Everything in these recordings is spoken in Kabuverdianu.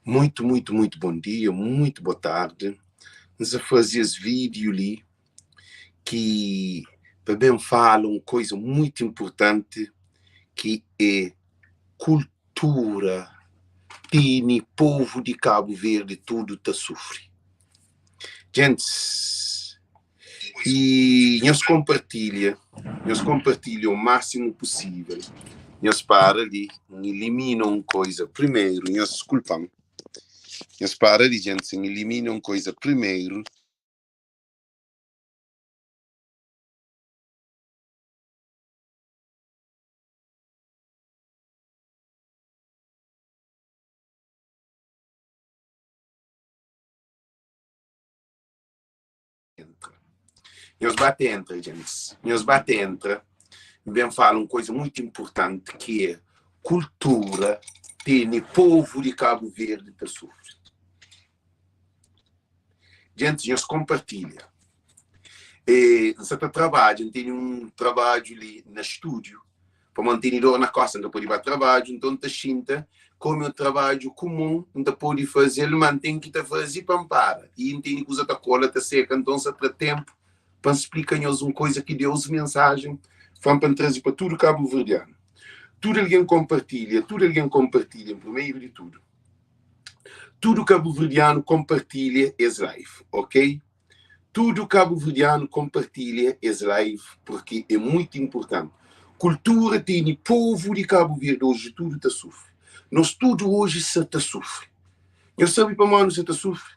Muito, muito, muito bom dia, muito boa tarde. N sa faze es vídeo li ki pa ben fala un koisa muito importante ki é kultura tene povu di Kabu Verdi tudu ta sufri. Djentis, i nhos konpartilha, nhos konpartilha o másimu pusível. Nhos para li, N ilimina un koisa primeru, nhos diskulpa-m. Nhos para li, djentis, N ilimina un koisa primeru. Entra. Nhos ba ta entra, djentis. Nhos ba ta entra. N ben fala un koisa muitu inpurtanti ki é kultura tene povu di Kabu Verdi ta sufri. Djentis, nhos konpartilha. E, N sa ta trabadja, N tene un trabadju li na stúdiu Pamodi N tene dor na kosta, N ka pode ba trabadju, nton N ta xinta kome un trabadju kumun, N ta pode faze-l, ma N ten ki ta faze pa N para. I N tene kuza ta kola, ta seka, nton sa tra tenpu pa N splika nhos un koisa ki Deus mensajen fla-m pa N traze pa tudu kabuverdianu. Tudu algen konpartilha, tudu algen konpartilha, en primeru di tudu. Tudu kabuverdianu konpartilha es live, ok? Tudo kabuverdianu konpartilha es live porque é muito importante. Kultura tene povu di Kabu Verdi oji tudu ta sufri. Nos tudu oji sa ta sufri. Nhos sabe pamodi nu sa ta sufri?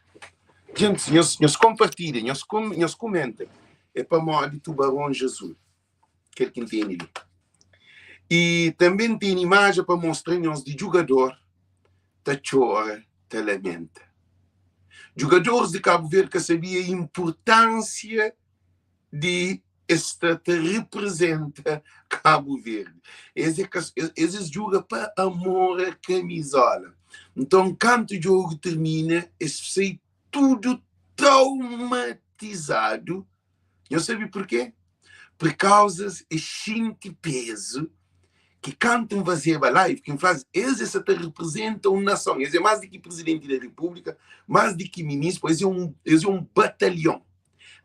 Djentis, nhos, nhos konpartilha, nhos, kom, nhos komenta. É pamodi Tubarões Azul, kel ki N tene li. I tanbe N tene imaja pa mostra nhos di djugador ta txora, ta lamenta. Djugadoris di Kabu Verdi ka sabia inpurtánsia di es sta ta riprizenta Kabu Verdi. Es é ka, es es djuga pa amor a kamizola. Nton, kantu djogu tirmina, es sai tudu traumatizadu. Nhos sabe purkê? Pur kauzas es xinti pezu ki kantu N fazeba live, ki N fla-s, es é sa ta reprezenta un nason, es é más di ki prizidenti da repúblika, más di ki ministru, es é un, es é un batalhon.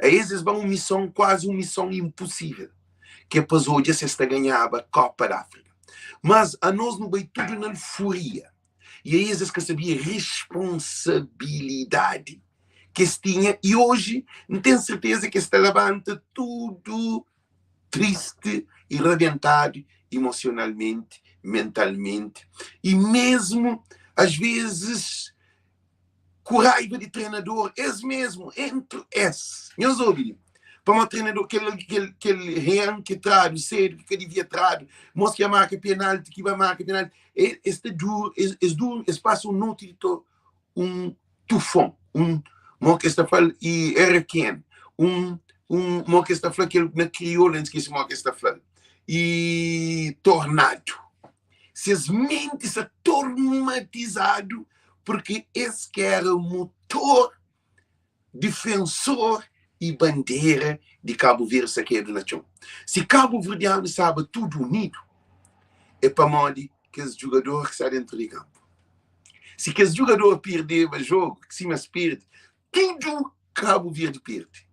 A es es ba un mison, kuazi un mison inpusível, ki é pa es odja si es ta ganhaba Kopa di Áfrika. Mas anos nu bai tudu na alfuria, i a es es ka sabia responsabilidadi ki es tinha i oji N ten serteza ki es ta labanta tudu tristi i rabentadu emosionalmenti, mentalmenti i mesmu as vezes ku raiva di trenador, es mesmu entri es. Nhos obi li, pamodi trenador kel kel kel Rean ki tradu sedu ki ka divia tradu, mos ki a marka penalti ki ba marka penalti, es ta dur es es dur es pasa un noti di to un tufon, un mo ki es ta fla-l i hurricane, un un mo ki es ta fla kel na kriolu, N skese mo ki es ta fla-l, i tornadu. Ses menti sta tormatizadu purki es ki era mutor, difensor i bandera di Kabu Verdi sakedu na txon. Si kabuverdianu staba tudu unidu é pamodi kes djugador ki sta dentru di kanpu. Si kes djugador perdeba jogu, sima es perde, tudu Kabu Verdi perde.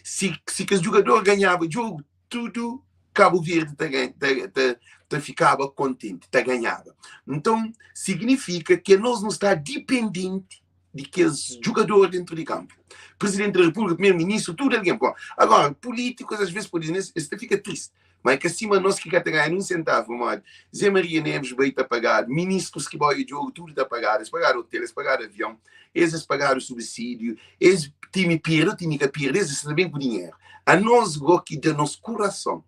Si, si kes djugador ganhaba jogu, tudu Kabu Verdi ta, ta, ta, ta fikaba kontenti, ta ganhaba. Nton, signifika ki anos nu sta dipendenti di kes djugador dentru di kanpu. Presidenti da Repúblika, primeru-ministru, tudu algen. Bom, agora, pulítikus às vezes pode dizer, es ta fika tristi. Ma é ka sima nos ki ka ta ganha nin sentavu, pamodi Zé Maria Neves bai ta pagadu, ministrus ki bai djogu tudu ta pagadu, es pagadu hotel, es pagadu avion, es es pagadu subsídiu, es timi pirdi, timi ka pirdi, es sta ben ku dinheru. Anos go ki da nos kurason,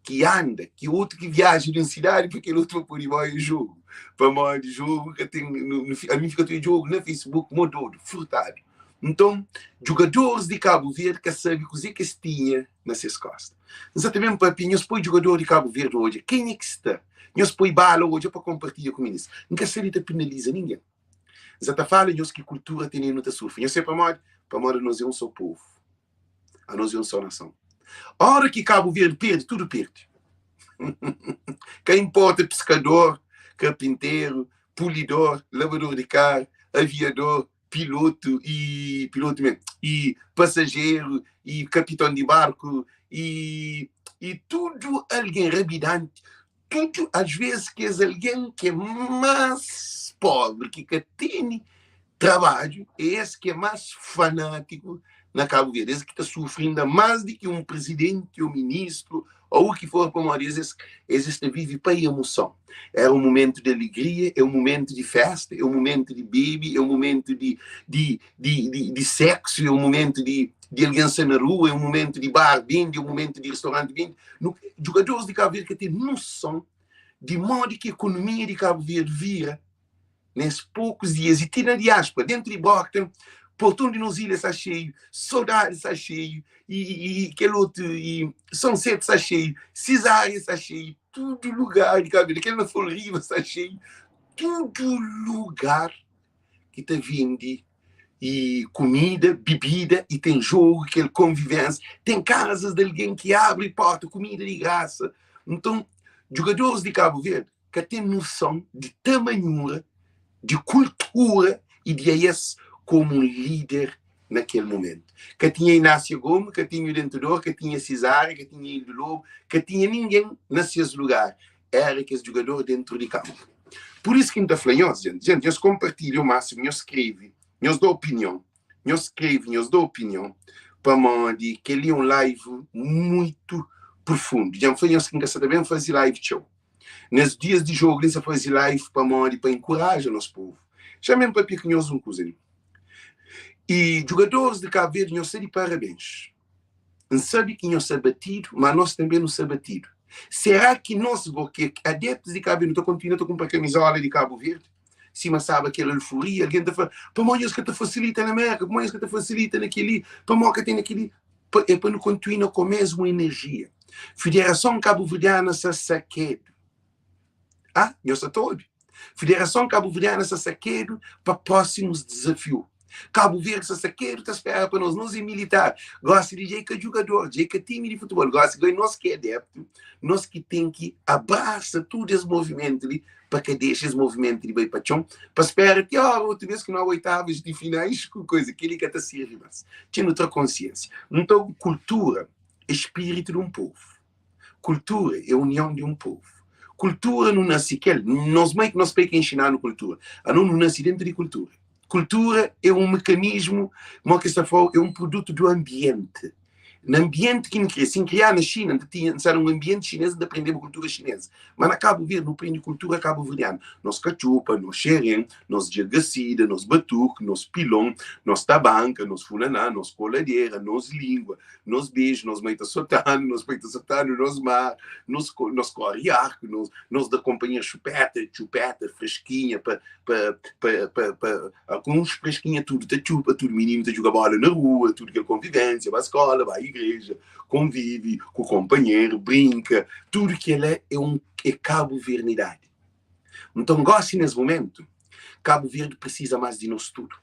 ki anda, ki otu ki viaja di un sidadi pa kel otu pa pode bai jogu, pamodi jogu ka ten, ami fika ta odja jogu na Facebook mo dodu, furtadu. Nton, djugadoris di Kabu Verdi ka sabe kuze ki es tinha na ses kosta. N sa ta ben papia, nhos poi djugador di Kabu Verdi odja kenha ki sta, nhos poi bala odja pa konpartilha ku minis. N ka sta li ta penaliza ningen. N sa ta fala nhos ki kultura tene-nu ta sufri. Nhos sabe pamodi? Pamodi anos é un so povu, anos é un so nason. Ora ki Kabu Verdi perde, tudu perde. Ka inporta piskador, karpinteru, pulidor, labador di karu. aviador, pilotu i pilotu mesmu, i pasajeru, i kapiton di barku, i i tudu algen rabidanti, tudu asves kes algen ki é más pobri, ki ka tene trabadju, é es ki é más fanátiku na Kabu Verdi, es ki ta sufri inda más di ki un prizidenti ô ministru ô u ki for, pamodi es es es ta vive pa emoson. Éra un momentu di alegria, é un momentu di fésta, é un momentu di bebe, é un momentu di di di di di séksu, é un momentu di di algen sta na rua, é un momentu di bar bende, é un momentu di restauranti bende. Nu, djugadoris di Kabu Verdi ka ten noson di modi ki ekonomia di Kabu Verdi vira nes pokus dias i ti na diáspora, dentu di Brockton, porton di nos ilha sta xeiu, Sodadi sta xeiu, i, i, i kel otu, i Sunset sta xeiu, Cesária sta xeiu, tudu lugar di Kabu Verdi, kel na Fall River sta xeiu, tudu lugar ki ta vende i kumida, bibida, i ten jogu, kel konvivênsia, ten kazas di algen ki abri porta, kumida di grasa. Nton, djugadoris di Kabu Verdi ka ten noson di tamanhura, di kultura i di aes komu un líder na kel momentu. Ka tinha Inácio Gomes, ka tinha Dentador, ka tinha Cesária, ka tinha Ildo Lobo, ka tinha ningen na ses lugar. Éra kes djugador dentru di kanpu. Pur isu ki N ta fla nhos, jenti, jenti, nhos konpartilha o másimu, nhos skrebe, nhos da opinion, nhos skrebe, nhos da opinion, pamodi kel-li é un live muitu profundu. Dja N fla nhos ki N ka sa ta ben faze live txeu. Nes dias di jogu li N sa faze live pamodi pa inkuraja nos povu. Xa-m ben papia ku nhos un kuza li. I djugadoris di Kabu Verdi nhos sta di parabens. N sabe ki nhos sta batidu, ma nos tanbe nu sta batidu. Será ki nos go ki é adeptus di Kabu Verdi nu ta kontinua ta kunpra kamizola di Kabu Verdi? Sima staba kel alfuria, algen ta fla, pamodi nhos ka ta fasilita na Merka, pamodi nhos ka ta fasilita na kel-li, pamodi ka ten na kel-li. Pa, é pa nu kontinua ku mesmu enerjia. Federason Kabuverdiana sta sakedu. Ah, nhos sta ta obi? Federason Kabuverdiana sta sakedu pa prósimus dizafiu. Kabu Verdi sta sakedu ta spera pa nos. Nos é militar. Gosi di dja é ka jugador, dja é ka timi di futebol. Gosi goi nos ki é adeptu, nos ki ten ki abrasa tudu es movimentu li pa ka dexa es movimentu li bai pa txon, pa spera ti ora otu bes ki no oitavas di finais ku koisa. Keli ka ta sirbi mas. Txeu nu tra konsiensia. Nton, kultura é spiritu di un povu. Kultura é union di un povu. Kultura nu nase kel, nos mai ku nos pai ki inxina-nu kultura. Anos nu nase dentu di kultura. Kultura é un mekanismu, mo ki sta fla-u, é un produtu du anbienti. Na anbienti ki N kria, si N kriá na Xina, N ta tinha, N sta na un anbienti xinês, N ta prendeba kultura xinês. Ma na Kabu Verdi, nu prende kultura kabuverdianu. Nos katxupa, nos xerén, nos djagasida, nos batuku, nos pilon, nos tabanka, nos funaná, nos koladera, nos língua, Nos beju, nos mai ta sotanu, nos pai ta sotanu, nos mar, nos, nos kori arku, nos, nos da kompanheru xupeta, txupeta, freskinha, pa, pa, pa, pa, pa, ku uns freskinha tudu ta txupa, tudu mininu ta djuga bola na rua, tudu kel konvivênsia, ba skola, ba igreja, konvivi ku kompanheru, brinka, tudu kela é un é kabuvernidadi. Nton gosi nes mumentu, Kabu Verdi prisiza mas di nos tudu.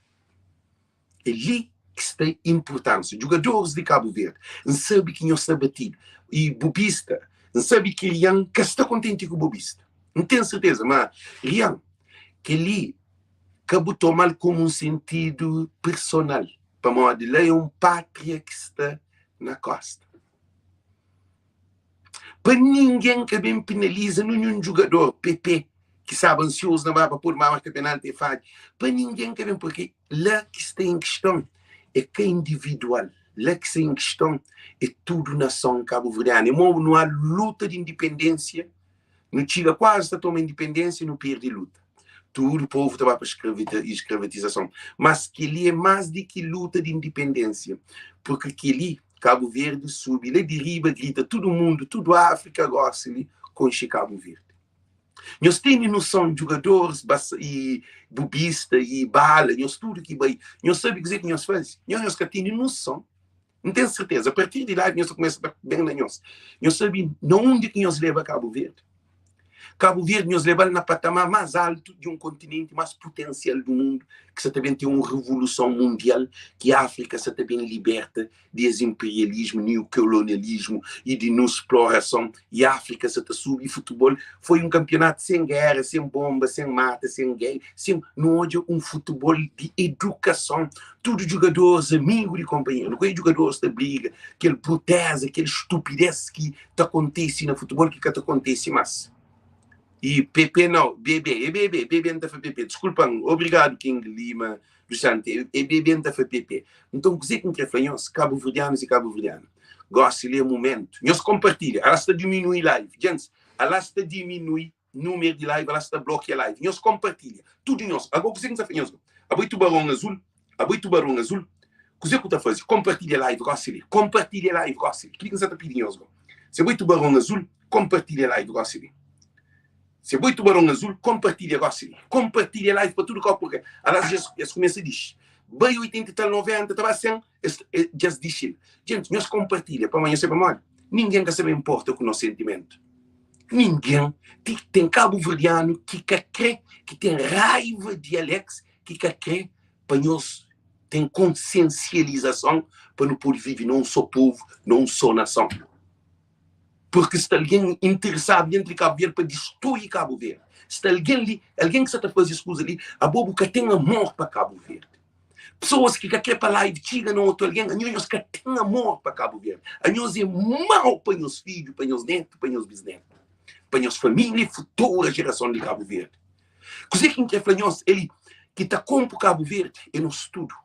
É li ki sta inpurtánsia. Djugadoris di Kabu Verdi, N sabe ki nhos sta batidu. I Bubista, N sabe ki Rian ka sta kontenti ku Bubista. N ten serteza ma Rian, kel-li ka bu toma-l komu un sentidu personal, pamodi la é un pátria ki sta na kósta. Pa ningen ka ben penaliza ninhun djugador, PP, ki staba ansiozu na ba pa pode marka penalti e fadja. Pa ningen ka ben, purki la ki sta en kiston é ka individual, la ki sta en kiston é tudu nason kabuverdianu. É mo nu al luta di indipendensia, nu txiga kuazi ta toma indipendensia, nu perde luta. Tudu povu ta ba pa skravitizason. Mas kel-li é más di ki luta di indipendensia, purki kel-li Kabu Verdi subi la di riba grita tudu mundu, tudu Afrika gosi li konxe Kabu Verdi. Nhos tene noson djugadoris i bubista i bala, nhos tudu ki bai, nhos sabe kuze ki nhos faze? Nhos nhos ka tene noson. N ten serteza, a partir di la nhos ta kumesa ta ben na nhos. Nhos sabe na undi ki nhos leba Kabu Verdi? Kabu Verdi nhos leba-l na patamar más altu di un kontinenti más putensial du mundu ki sa ta ben ten un revoluson mundial ki Áfrika sa ta ben liberta di es inperialismu, neokolonialismu i di nos splorason i Áfrika sa ta subi i futebol foi un kanpionatu sen géra, sen bonba, sen mata, sen gay, sen nu odja un futebol di edukason tudu djugadoris amigu di konpanheru, nu ka odja djugadoris ta briga, kel bruteza, kel stupidez ki ta kontise na futebol ki ka ta kontise más. E PP nau, BB, é BB, BB N ta fla PP, diskulpa-m, obrigadu King Lima dos Santos, é BB N ta fla PP. Nton kuzê ki N krê fla nhos, kabuverdianus i kabuverdiana, gósi li é mumentu, nhos konpartilha, ala sta diminui live, djentis, ala sta diminui númeru di live, ala sta blokia live, nhos konpartilha, tudu nhos, agó kuzê ki N sta fla nhos, abo é tubaron azul, Abo é tubaron azul? Kuzê ku ta faze? Konpartilha live gósi li. Konpartilha live gósi li. Kili ki N sa ta pidi nhos go. Si abo é tubaron azul, konpartilha live gósi li. Si abo é tubaron azul, konpartilha gósi li. Konpartilha live pa tudu kau purke alas dja es kumesa dixi. Bai 80 i tal, 90, ta ba 100, es dja es dixi-l. Djenti, nhos konpartilha pamodi nhos sabe pamodi? Ningen ka sa ba inporta ku nos sentimentu. Ningen. Ti ten kabuverdianu ki ka kre, ki ten raiva di Alex, ki ka kre pa nhos ten konsiensializason pa nu pode vive na un só povu, na un só nason. Purki sta algen interesadu dentru di Kabu Verdi pa distrui Kabu Verdi. Sta algen li, algen ki sa ta faze es kuza li, abo bu ka ten amor pa Kabu Verdi. Pesoas ki ka kre pa live txiga na otu algen, anho nhos ka ten amor pa Kabu Verdi. Anhos é mau pa nhos fidju, pa nhos netu, pa nhos bisnetu, pa nhos familia i futura jerason di Kabu Verdi. Kuzê ki N krê fla nhos é li, ki ta konpo Kabu Verdi é nos tudu.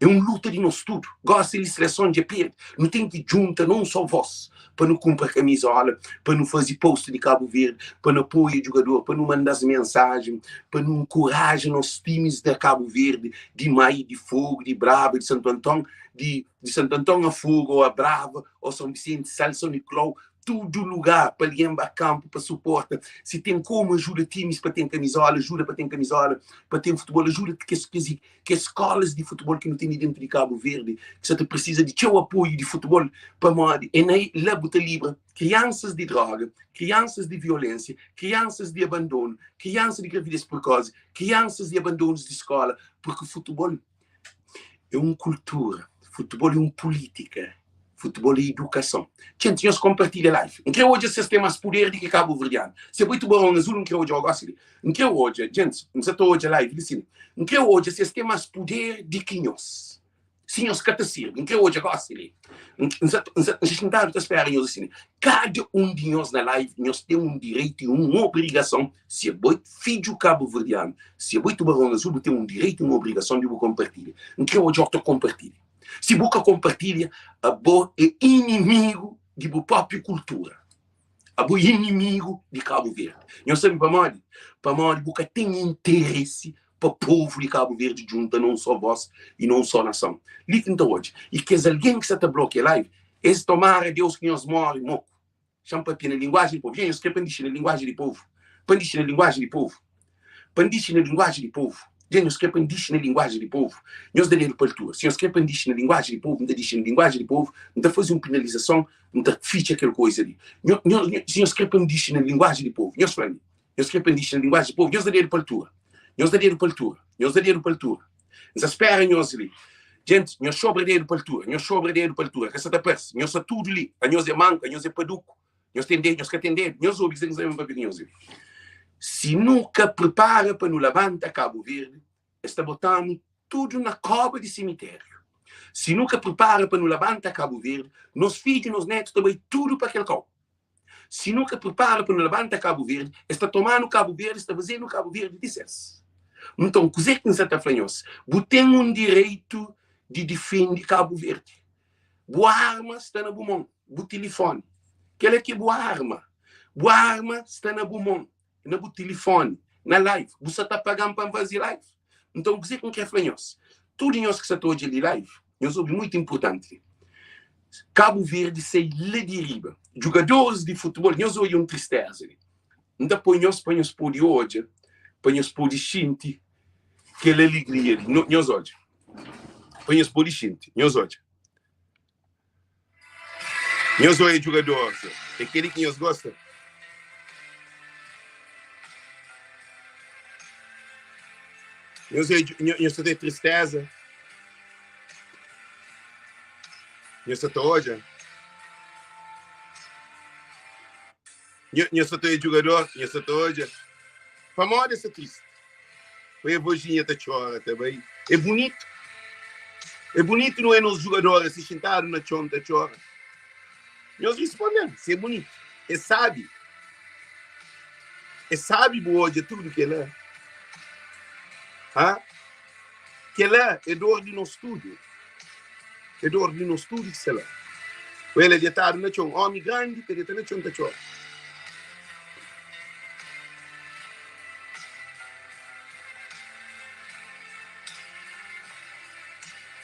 É un luta di nos tudu. Gósi li seleson dja perde, nu ten ki djunta na un só vós pa nu kunpra kamizóla, pa nu faze post di Kabu Verdi, pa nu apoia djugador, pa nu manda-s mensajen, pa nu nkuraja nos timis na Kabu Verdi, di Mai, di Fogu, di Brava, di Santu Anton, di Santu Anton a Fogu ô a Brava ô São Vicente, Sal, São Nicolau, tudu lugar pa algen ba kanpu pa suporta si ten komu ajuda timis pa ten kamizola ajuda pa ten kamizola pa ten futebol ajuda kes kes kes skolas di futebol ki nu tene dentu di Kabu Verdi ki sa ta presiza di txeu apoiu di futebol pamodi é na la bu ta libra kriansas di droga kriansas di violensia kriansas di abandonu kriansa di gravidez prekosi kriansas di abandonus di skola purki futebol É un kultura, futebol é un pulítika, futebol é idukason. Txente, nhos konpartilha live. N kre odja si es ten más puder di ki kabuverdianu. Si é boi tubaron azul, N kre odja gosi li. N kre odja, djentis, N sa ta odja live li sin. N kre odja si es ten más puder di ki nhos. Si nhos ka ta sirbi, N kre odja gosi li. N sa N sa xintadu ta spera nhos asina. Kada un di nhos na live, nhos ten un direitu i un obrigason Si abo é fidju kabuverdianu, si abo é tubaron azul, bu ten un direitu i un obrigason di bu konpartilha. N kre odja-u ta konpartilha. Si bu ka konpartilha, abo é inimigu di bu própi kultura. Abo é inimigu di Kabu Verdi. Nhos sabe pamodi? Pamodi bu ka ten interesi pa povu di Kabu Verdi djunta na un só vós i na un só nason. Li ki N ta odja. I kes algen ki sa ta blokia live, es tomara Deus ki nhos móre moku. Xa-m papia na linguajen di povu. Dja nhos kre pa N dixi na linguajen di povu? Pa N dixi na linguajen di povu? Pa N dixi na linguajen di povu? Dja nhos kre pa N dixi na linguajen di povu? Nhos da dedu pa altura. Si nhos kre pa N dixi na linguajen di povu, N ta dixi na linguajen di povu, N ta faze un penalizason, N ta fitxa kel koiza li. Nho, nho, nho, si nhos kre pa N dixi na linguajen di povu, nhos fla-m. Nhos kre pa N dixi na linguajen di povu? Nhos da dedu pa altura. Nhos da dedu pa altura. Nhos da dedu pa altura. N sa spera nhos li. Djenti, nhos sobra dedu pa altura, nhos sobra dedu pa altura, ka sa ta parse. Nhos sa tudu li. Anhos é manku, anhos é paduku. Nhos ten dedu, nhos ka ten dedu. Nhos obi kuzê ki N sa ben papia ku nhos li. Si nu ka pripara pa nu labanta Kabu Verdi, es ta bota-nu tudu na koba di simitériu. Si nu ka pripara pa nu labanta Kabu Verdi, nos fidju, nos netu ta bai tudu pa kel kau. Si nu ka pripara pa nu labanta Kabu Verdi, es ta toma-nu Kabu Verdi, es ta faze-nu Kabu Verdi di ses. Nton, kuzê ki N sa ta fla nhos? Bu ten un direitu di difende Kabu Verdi. Bu arma sta na bu mon, bu tilifoni. Kel-la ki é bu arma. Bu arma sta na bu mon, na bu tilifoni, na live. Bu sa ta paga-m pa N faze live? Nton, kuzê ki N krê fla nhos? Tudu nhos ki sa ta odja li live, nhos obi mutu inpurtanti li. Kabu Verdi sai la di riba. Djugadoris di futibol, nhos odja un tristeza li. N ta poi nhos pa nhos pode odja, pa nhos pode xinti kel aligria li. Nhos odja. Pa nhos pode xinti. Nhos odja. Nhos odja djugadoris. É kel-li ki nhos gosta? Nhos é, nhos ta ten tristeza? Nhos sa ta odja? Nhos sa ta odja jugador? Nhos sa ta odja? Pamodi es sta tristi? Oi, avojinha ta txora ta bai. É bunitu. É bunitu nu é nos jugador asi xintadu na txon ta txora. Nhos responde-m si é bunitu. É sabi. É sabi bu odja tudu kela. Ha? Kela é dor di nos tudu. É dor di nos tudu ki sta la. Oi, el é detadu na txon. Omi grandi ta deta na txon ta txora.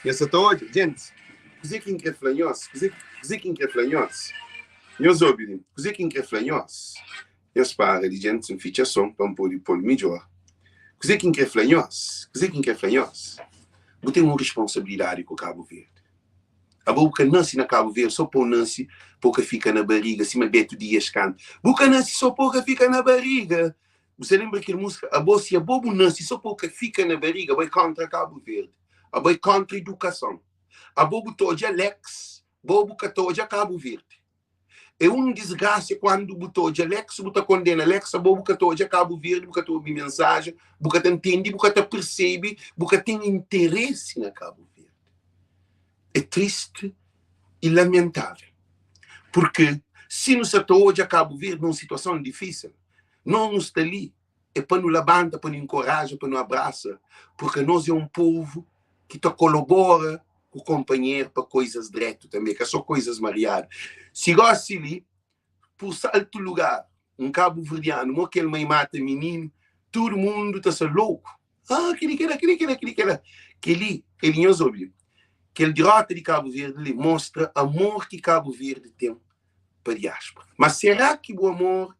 Nhos sa ta odja? Gentis, kuzê ki N krê fla nhos? Kuzê, kuzê ki N krê fla nhos? Nhos obi li. Kuzê ki N krê fla nhos? Nhos para di gentis, N fitxa son pa N pode pô-l midjór. Kuzê ki N krê fla nhos? Kuzê ki N krê fla nhos? Bu ten un responsabilidadi ku Kabu Verdi. Abo bu ka nase na Kabu Verdi so pa-u nase pa-u ka fika na bariga sima Beto Dias kanta. Bu ka nase so pa-u ka fika na bariga. Bu sa lenbra kel musika? Abo si abo bu nase so pa-u ka fika na bariga, abo é kontra Kabu Verdi. Abo é kontra idukason. Abo bu ta odja Alex, bo bu ka ta odja Kabu Verdi. É un disgrasia kuandu bu ta odja Alex, bu ta kondena Alex, abo bu ka ta odja Kabu Verdi, bu ka ta obi mensajen, bu ka ta ntende, bu ka ta persebe, bu ka ten interesi na Kabu Verdi. É tristi i lamentável, purki si nu sa ta odja Kabu Verdi nun situason difísil, nos nu sta li é pa nu labanta, pa nu inkoraja, pa nu abrasa, purki anos é un povu ki ta kolabora ku konpanheru pa koizas dretu tanbe, ka so koizas mariadu. Si gosi li, pur saltu lugar, un kabuverdianu mo kel mai mata mininu, tudu mundu ta sta louku. Ah, keli kela, keli kela, keli kela. Keli, keli nhos obi. Kel dirota di Kabu Verdi li mostra amor ki Kabu Verdi ten pa diaspora. Ma será ki bu amor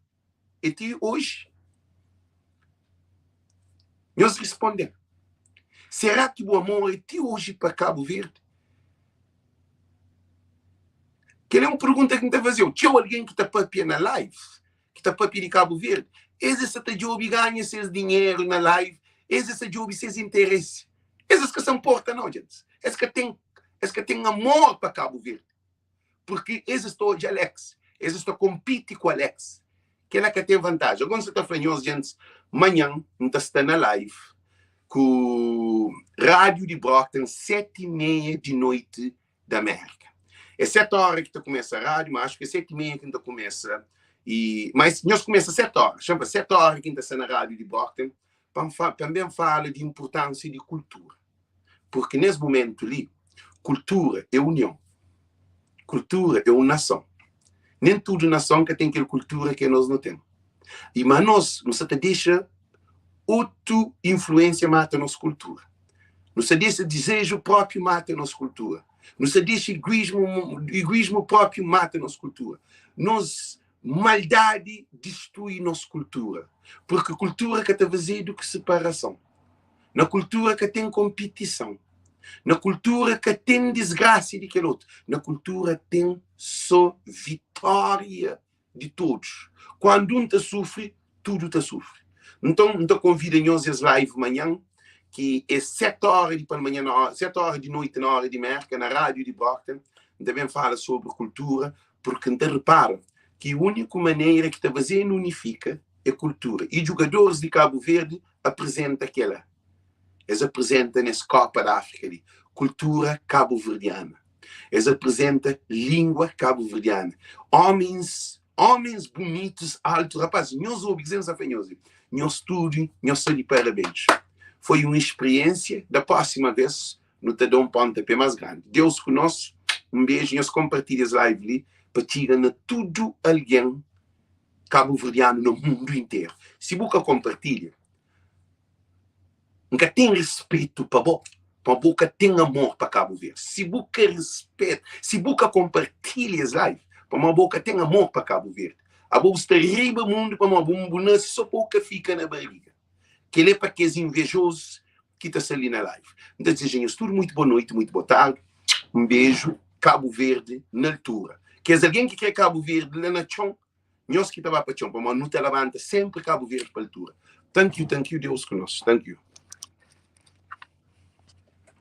é ti oji? Nhos responde-m. Será ki bu amor é ti oji pa Kabu Verdi? Kel é un pergunta ki N ta faze-u. Txeu algen ki ta papia na live, ki ta papia di Kabu Verdi, es es sa ta djobe ganha ses dinheru na live, es es sa djobe ses interesi. Es es ka sa nporta nau, djentis. Es ka ten, es ka ten amor pa Kabu Verdi. Purki es es ta odja Alex, es es ta konpiti ku Alex. Kela ka ten vantaji. Ago N sa ta fla nhos, djentis, manhan N ta sta na live ku rádiu di Brockton, seti i meia di noiti da Amérika. É 7 óra ki ta kumesa rádiu, ma acho ki é 7 e meia ki N ta kumesa. E, mas nhos kumesa 7 óra, xan pa 7 óra ki N ta sta na rádiu di Brockton, pa N fa, pa N ben fala di inpurtánsia di kultura. Purki nes mumentu li, kultura é union, kultura é un nason. Nen tudu nason ka ten kel kultura ki anos nu ten. I ma anos, nu sa ta dexa otu influênsia mata nos kultura. Nu sa dexa dizeju própiu mata nos kultura. Nu sa dexa iguismu, iguismu própiu mata nos kultura. Nos maldadi distrui nos kultura. Purki kultura ka ta fazedu ku separason. Na kultura ka ten konpitison. Na kultura ka ten disgrasa di kel otu. Na kultura ten so vitória di todos. Kuandu un ta sufri, tudu ta sufri. Nton, N ta konvida nhos es live manhan, ki é 7 óra di palmanhan, na óra, 7 óra di noiti na óra di Mérka, na rádiu di Brockton. N ta ben fala sobri kultura, purki N ta repara ki úniku manera ki ta faze-nu unifika é kultura. I djugadoris di Kabu Verdi aprizenta kela. Es aprizenta nes Kopa di Áfrika li, kultura kabuverdiana. Es aprizenta língua kabuverdiana. Homens, homens bonitos, altos, rapazes, nhos obi kuzê N sta fla nhos li. Nhos tudu, nhos sta di parabéns. Foi un experiência, da próxima vez nu ta da un pontapé más grandi. Deus ku nos, un beju, nhos konpartilha es live li pa txiga na tudu algen kabuverdianu na mundu interu. Si bu ka konpartilha, N ka ten respetu pa bo, pa bo ka ten amor pa Kabu Verdi. Si bu ka respeta, si bu ka konpartilha es live, pamodi bo ka ten amor pa Kabu Verdi. Abo bu sta riba mundu pamodi bu, bu nase so pa bu ka fika na bariga. Kel é pa kes invejozus ki ta sta li na live. N ta dizeja nhos tudu muitu boa noiti, muitu boa tardi. Un beju, Kabu Verdi na altura. Kes algen ki kre Kabu Verdi la na txon, Nhos ki ta ba pa txon, pamodi nu ta labanta senpri Kabu Verdi pa altura. Thank you, thank you, Deus ku nos. Thank you.